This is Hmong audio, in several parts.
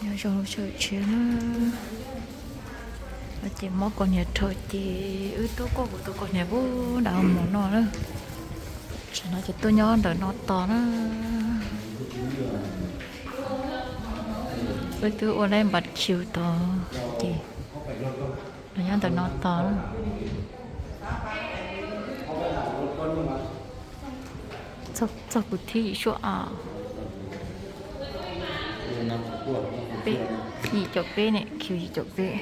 Yog zoo lub sawm tshiab na. Ces mob kaus hniav rho ces wb tuaj kuaj kuv tus kaus hniav pub nram mos no na. Tam no ces tuaj nyob ntawm no tos na. Wb twb ua lab npas khiu tod ces los nyob ntawm no tos na. Txog kuv thib yim suab av. Yim caum peb ne, khiv yim caum peb.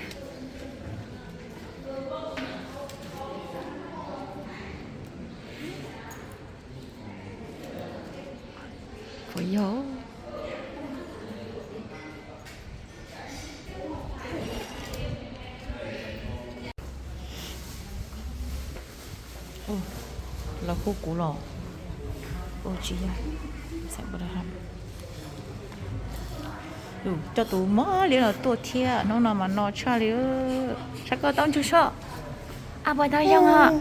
Puas yog? Lawv hu kuv los. Tsis yog, coj tus mob liab los tuaj thiab, hnub no mas no tshaj li. Saib koj taub ntsug soj, ab pais tau zoo os.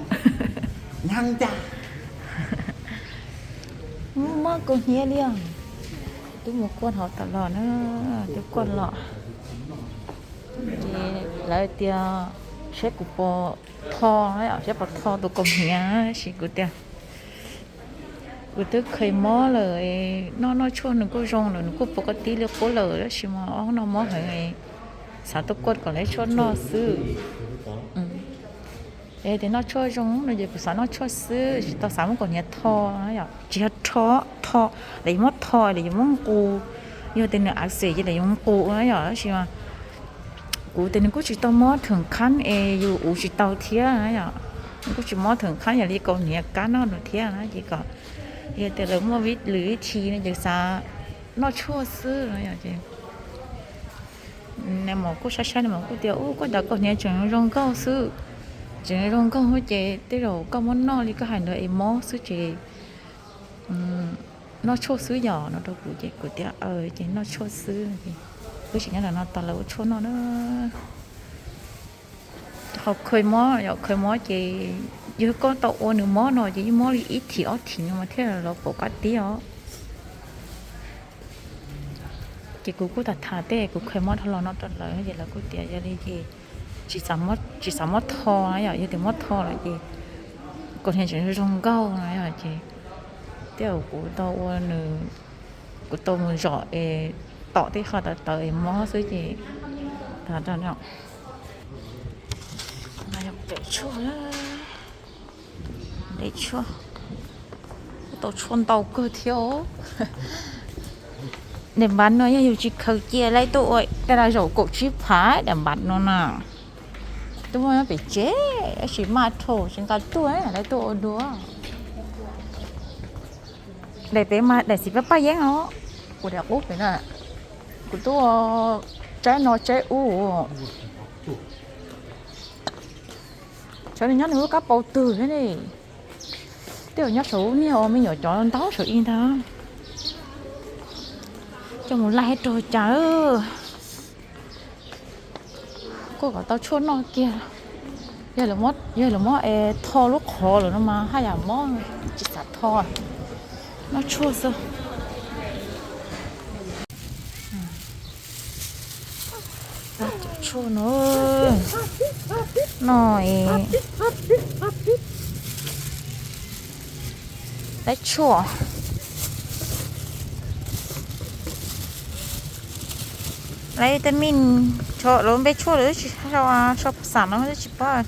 Mob kaus hniav li os. Twb mus kuaj hauv tas los na, twb kuaj los. Ces lawv tias saib kuv puas tho, saib puas tho tus kaus hniav, tab sis kuv tias kuv twb khaws mob lawm, noj noj tshuaj nws kuj zoo lawm, nws kuj pom koj tib li qub lawm, tab sis mas ob hnub no mob heev, xav tuaj kuaj kom lawv tshuaj noj xwb. Es tias noj tshuaj zoo no ces kuv xav noj tshuaj xwb, tsis tau xav muab kaus hniav tho. Tsis yog tho, tho, lawv yuav muab tho, lawv yuav muab nqus, yog tias nws av xes ces lawv yuav nqus na yom, tab sis mas kuv tias nws kuj tsis tau mob theem khav es yus uv tsis tau thiab na yom, nws kuj tsis mob theem khav yog li kaus hniav kab noj no thiab na, ces kom yog tias lawv muaj lwm vib thi no ces xav noj tshuaj xwb no ces nais maum kuj saib saib, nais maum kuj tias ub, koj cov kaus hniav tseem zoo nkauj xwb, tseem zoo nkauj ces tej zaum koj muab noj li koj hais ntawd es mob xwb ces noj tshuaj xwb yom no rau kuv ces kuv tias ces noj tshuaj xwb. Wb tseem nyob ntawm no tos lawv ua tshuaj noj na. Qhov khaws mob, yog khaws mob ces yog koj tau ua nws mob no ces yeej mob li ib thim ob thim no mas thiaj los pom koj tib os. Ces kuv kuj tham tham tej kuv khaws mob dhau los no rau lawv ces lawv kuj tias yog li ces tsis xav muab tho na yom, yog tias muab tho lawm ces kaus hniav tseem zoo nkauj no yom ces tej zaum kuv tau ua nws, kuv tau mus zom es tom tej qho tawv tawv es mob xwb ces tshuaj, tau tshuaj ntau kawg thiab. Daim npav no yog yus tsis khaws cia lawv tuaj ua tej zaum kaum tsib phav daim npav no na. Twb muaj nyob pem tsev, tab sis maj dhau tsis nqa tuaj, lawv tuaj ua dua. Daim pem mas daim xim paj paj yeeb os, kuv daim qub pem na, kuv tuaj tsaib no tsaib ub. Cov nws nyob nws lub kab paus twg thiab ne. Tej zaum nyob saum niag me nyuam cov ntau saum ib ntag. Coj mus laij rau cas. Kuj kom tau tshuaj noj kiag. Yog lawv muab tho lub qhov lawm no mas haj yam mob, tsis xav tho. Noj tshuaj xwb. Tshuaj no, no, laib tshuaj, laib vitamin, lawv npe tshuaj lawv tsis sau, sau phas xas no twb tsis paub.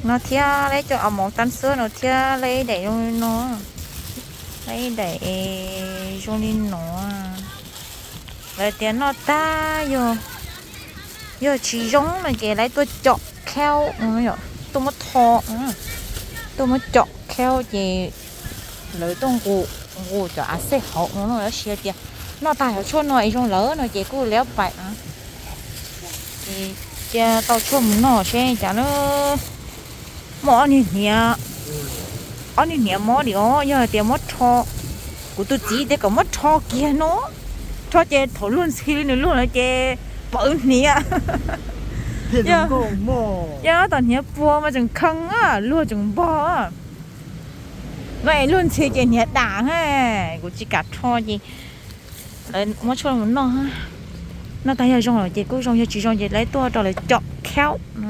No thiab laib cov a mov tan xwb no thiab laib daim zoo li no, laib daim zoo li no. Lawv tias noj tag yog tsis zoo no ces laib tuaj com khau, tuaj muab tho, tuaj muab com khau ces lawv tuaj nqus, nqus cov a xej hauv no, tab sis tias noj tag cov tshuaj no es zoo lawm no ces kuj liab pais. Ces cia tau tshuaj mus noj seb cas na. Muaj ob niag hniav, ob niag hniav mob li os, yog hais tias muab rho, kuv tus txiv tias kom muab rho kiag no, rho ces thaum luag ntxhi li nws luag lawm ces pawv hniav. Yog tom hniav puag mas tseem kheej, luag tseem npog. No es luag ntxhi ces hniav dam, kuv tsis kam rho ces Muab tshuaj mus noj, noj tag yog zoo lawm ces kuj zoo, yog tsis zoo ces lawv tuaj rau lawv com khaub no.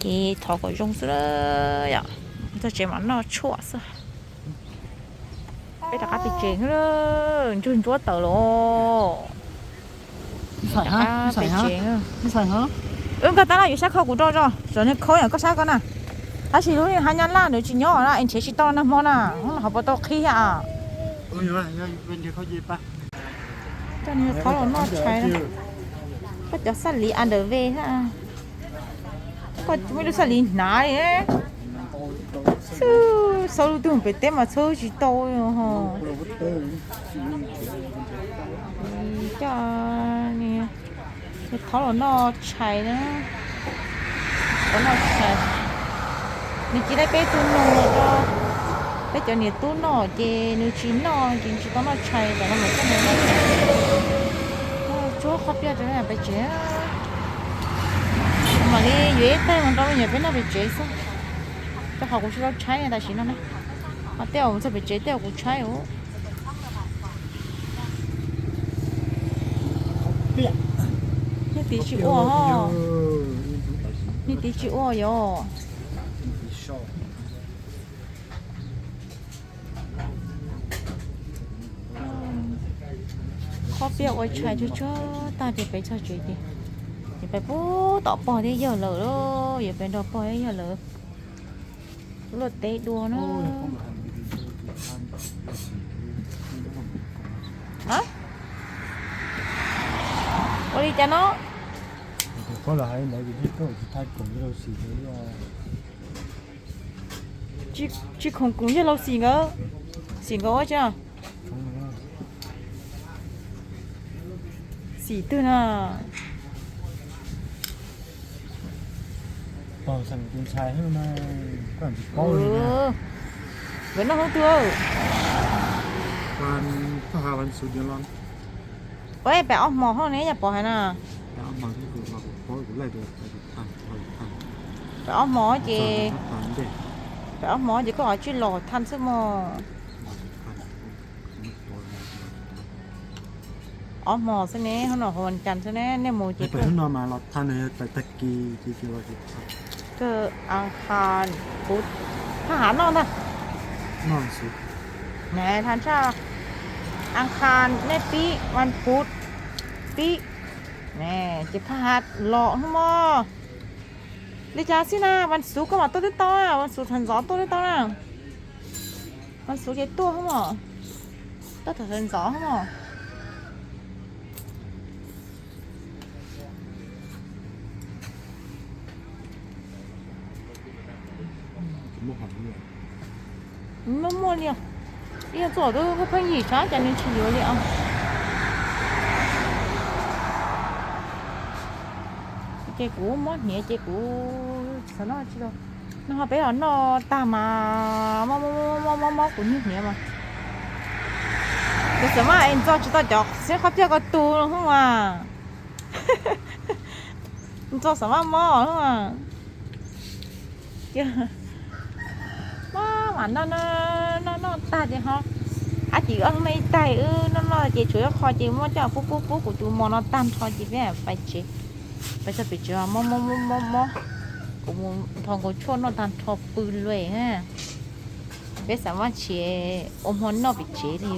Ces thov kom zoo xwb yom, txog tsev mam noj tshuaj xwb. Peb rov qab pem tsev, ntsug ntsuab tawm los. Pem tsev. Wb nkag tab laj yuav sab khau kuv rau tso, txawm nws khau yam koj sab koj na. Tab sis lub hab nyab laj ntawd tsis nyob na, es nrhiav tsis tau nag hmo na, hauv paus tau qhib thiab. Thov los noj tshais, koj cov xab liv underwear thiab. Koj muaj ib lub xab liv hnav li. Xub xaub lub twg pem teb mas txhawb tsis tau. Coj, thov los noj tshais na. Noj tshais, nws cia li peb tug nug rau peb cov niam tub noj ces nws tsis noj ces tsis tau noj tshais, tam no mas coj mus noj tshais. Tsuag qhov piaj rau pem tsev. Mam li yuav ib tais mus rau me nyuam peb noj pem tsev xwb. Rau qhov kuv tsis tau tshaib tam sim no na. Ho tej zaum mus txog pem tsev tej zaum kuv tshaib ua. Niag tiv tsis ua ho. Niag tiv tsis ua yom. Qhov piaj ua tshais tsuag tsuag tag ces peb txog tsev ces, ces peb pub tom pog thiab yawg lawm, yuav peb nrog pog thiab yawg lawm luaj teb dua na. Ua li cas no? Tsis khoom koom yawg laus xim nkawd, xim nkawd ua tsa. Xim twg na? Nkawd noj hnub twg? Ua pem ob hmos hauj ne yog pom hais na. Pem ob hmos ces, pem ob hmos ces koj ho tsij los thaj xwb mog. Ob hmos xwb ne, hnub no hauv vas cas xwb ne, nej mus ces hnub no mas los thaj no yog tag kis, kawg, a, kuv thaj hav noj ntag. Thaj tshaj, a, nej pib, vas phuv pib, ces thaj hav los hnub mog. Li cas xwb na, vas xuv koj mam tuaj twb tau na, vas xuv thav ntxov tuaj twb tau na. Vas xuv ces tuaj hab mog, tuaj thav ntxov hab mog. Muaj muaj li os. Ib txoj twb pheej yim tshav cas nws tsis yuav li os. Ces kuv mob hniav ces kuv xav noj tsis tau. Nag hmo peb los noj tag mas mob mob mob kuv niag hniav mas. Kuv xav mas es ntxo tsis tau cov xeeb qhov piag ko tu no mas. Ntxo xav mas mob no mas. Ces mob mas noj noj noj tag ces ho, ab, ces ob hnub no ib tag wb noj noj ces tshuav ib qho ces muab coj pub pub pub kuv tus mos no tag nrho ces peb pais tsev, pais txog pem tsev mas mob mob mob mob mob. Kuv mus nthos nkaus tshuaj noj tag nrho pw lawm. Peb xav mas tsis ua hmo noj pem tsev li.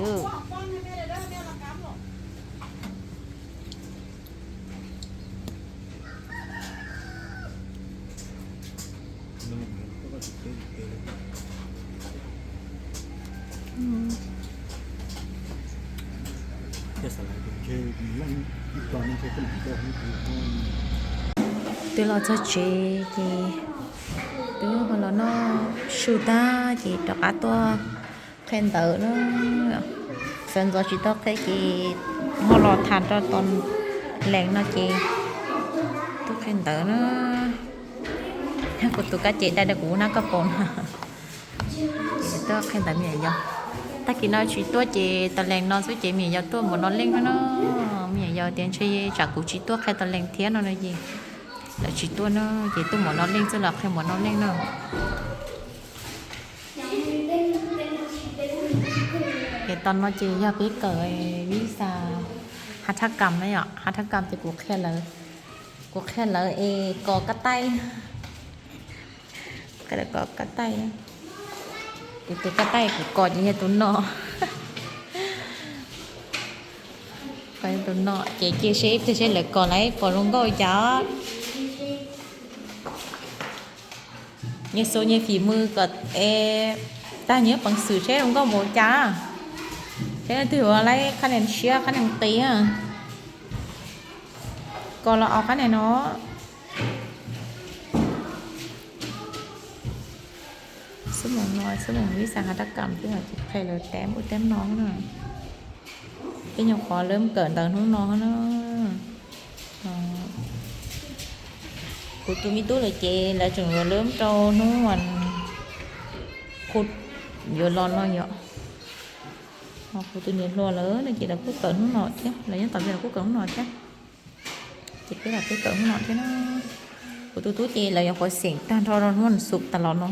Twb los txog tsev ces twb ho los noj su tag ces rov qab tuaj qhia ntawv na. Sawv ntxov tsis tau qhia ces ho los tham rau tos lees no ces tuaj qhia ntawv na. Kuv tus kab ces dai rau kuv nab koj paus no. Ces tuaj qhia ntawv me nyuam yaus. Tag kis no tsis tuaj ces tos lees no xwb ces me nyuam yaus tuaj mov no leej no. Me nyuam yaus tias ntshe tsam kuv tsis tuaj qhia tos lees thiab no no ces lawv tsis tuaj no ces tuaj mov no leej xwb los qhia mov no leej no. Ces tos no ces yog peb kawm vib xas Hav thab kam na yom, hav thab kam ces kuv qhia lawv, kuv qhia lawv es kos kab taij, qhia lawv kos kab taij. Kuv tus kab taij kuv kos ces yog tus no, kos yog tus no ces cia seb ib pliag seb lawv kos lawv pom zoo nkauj cas. Nyias xu nyias fim mws kom es tag nyias peev xwm seb zoo nkauj npaum cas, seb leej twg yuav laib qhab nees siab qhab nees qis. Kos los aus qhab nees no. Xub moos no xub moos ib xav hav thab kam twb hais tias qhia lawv teb ub teb no na. Peb nyuam qhuav lawv kawm ntawv hnub no na. Kuv tus me tub lawm ces lawv tseem yuav lawv rau hnub as, kuv yuav los no yom. Kuv tus niam hluas lawm no ces lawv kuj kawm hnub no thiab, lawv nyob tom Vias lawv kuj kawm hnub no thiab. Ces peb los peb kawm hnub no thiab na. Kuv tus tub ces lawv yuav qhuav xeem tag nrho rau hnub as xuv tas los no,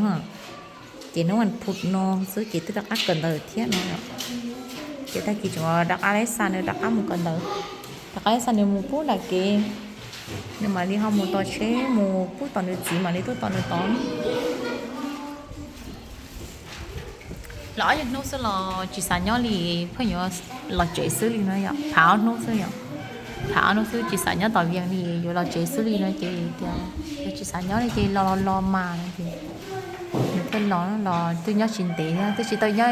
ces hnub as phu no xwb ces twb rov qab kawm ntawv thiab no. Ces tag kis tseem rov qab lawv xa nws rov qab mus kawm ntawv, rov qab lawv xa nws mus pub nram kev, nws mam li ho mus tos tsheb mus pub tom nws txiv mam li tuaj tos nws tod. Los ob yag hnub xwb los tsis xav nyob li, pheej yuav los tsev xwb li no yom, phav ob hnub xwb yom, phav ob hnub xwb tsis xav nyob tom Vias li, yuav los tsev xwb li no ces tias tsis xav nyob li ces los los los mas no ces nws thiaj los, los twb nyob tsis ntev thiab, twb tsis tau nyob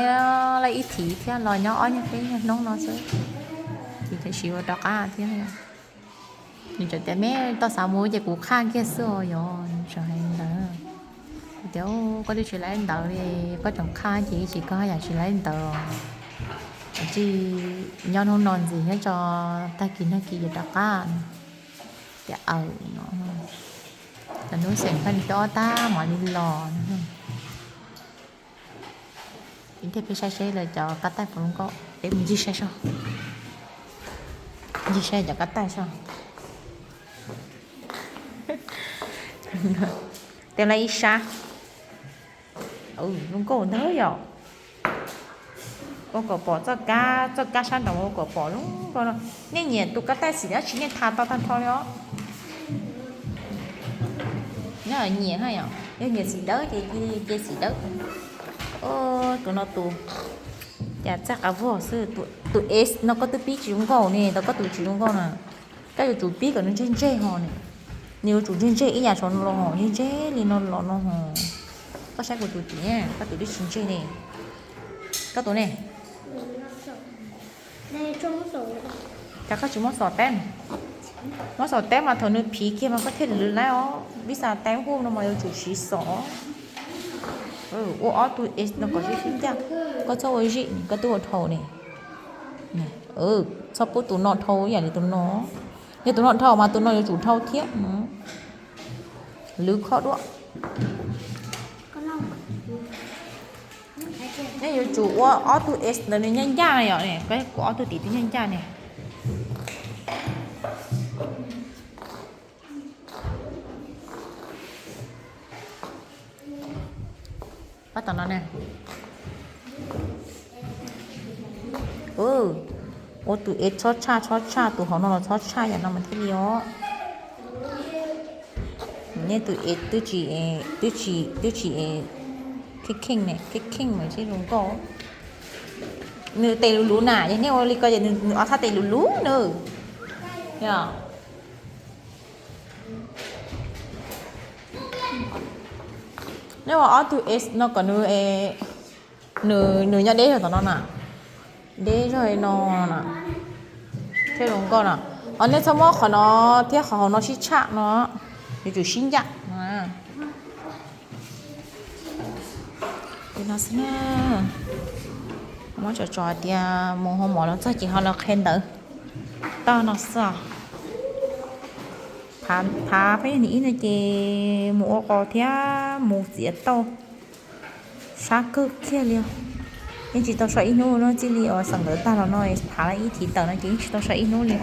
li ib thiv thiab, los nyob ob nyag peb nyag hnub no xwb ces tam sim ua rov qab thiab. Nws tseem tias me tau xav mus ces kuv qhaj kiag xwb os, yog nws tseem hais ntawd. Tias koj twb tsis laib ntawv li, koj tseem qhaj ces ib tsam koj haj yam tsis laib ntawv. Tsis nyob hnub no ntxiv nyob tso, tag kis nag kis yuav rov qab. Tias aws no, cov hnub xeem koj li coj ob tag mam li los. Ib pliag peb saib seb lawv cov kab taij puas zoo nkauj, peb mus ncig saib seb, ncig saib cov kab taij seb. Tes lawv ib sab zoo nkauj ntag yom. Ua kom pom txoj kab, txoj kab sab nraud ua kom pom zoo nkauj no. Nej nyiam tus kab taij xim dab tsi nej tha tau tag nrho li os. Nyob nyiam, yog nyiam xim dawb ces cia xim dawb. Tus no tus, cas txaj qab vog xwb. Tus S no koj twb pib tsis zoo nkauj ne, tau koj tus tsis zoo nkauj na. Koj yuav tsum pib kom nws ntseg ntseg ho ne. Nws yuav tsum ntseg ntseg ib yam saum no los ho, ntseg ntseg li no los no ho. Koj saib kuv tus tim, koj tus twb tsis ntseg ne. Koj tus ne, cas koj tsis muab xom teb? Muab xom teb mas thaum nws phiv kiag mas koj thiaj li lwv laib os. Vij xas teb hu no mas yuav tsum siv xom. Ua ob tug S no kom zoo sib ncaj. Koj txhob ua zij, koj twb ua dhau ne. Txhob pub tus no dhau ib yam li tus no. Yog tus no dhau mas tus no yuav tsum dhau thiab. Lwv khob duab. Nej yuav tsum ua ob tug S ntawd nws ncaj ncaj yom, kuv ob tug tim twb ncaj ncaj ne. Pab tom no ne. Ua tus es txhob tshaj, txhob tshaj, tus hauv no los txhob tshaj yam no mas thiaj li os. Nej tus es twb tsis, twb tsis, twb tsis kheej kheej ne, kheej kheej mas thiaj zoo nkauj. Nws tes luv luv na, yog nej ua li ko ces nws ob txhab tes luv luv nws. Nej ua ob tug S no kom nws, nws nyob deb zog tom no na, deb zog no na, thiaj zoo nkauj na. Ho nej txhob muab qhov no thiab qhov hauv no sib tshaj no, yuav tsum sib ncaj. Li no xwb na. Muab tso tso hais tias mus hoo mov los txog ces ho los qhia ntawv. Tag no xwb os. Phav peb yog nim ib no ces mus ua qos thiab mus txiav tauj. Sab kawg kiag li os. Yeej tsis tau so ib hnub no, txij li uas xeem ntawv tag los no, phav ib thiv tawm no ces yeej tsis tau so ib hnub li.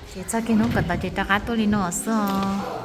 Ces txog kiag hnub kawm ntawv ces rov qab tuaj li no xwb os.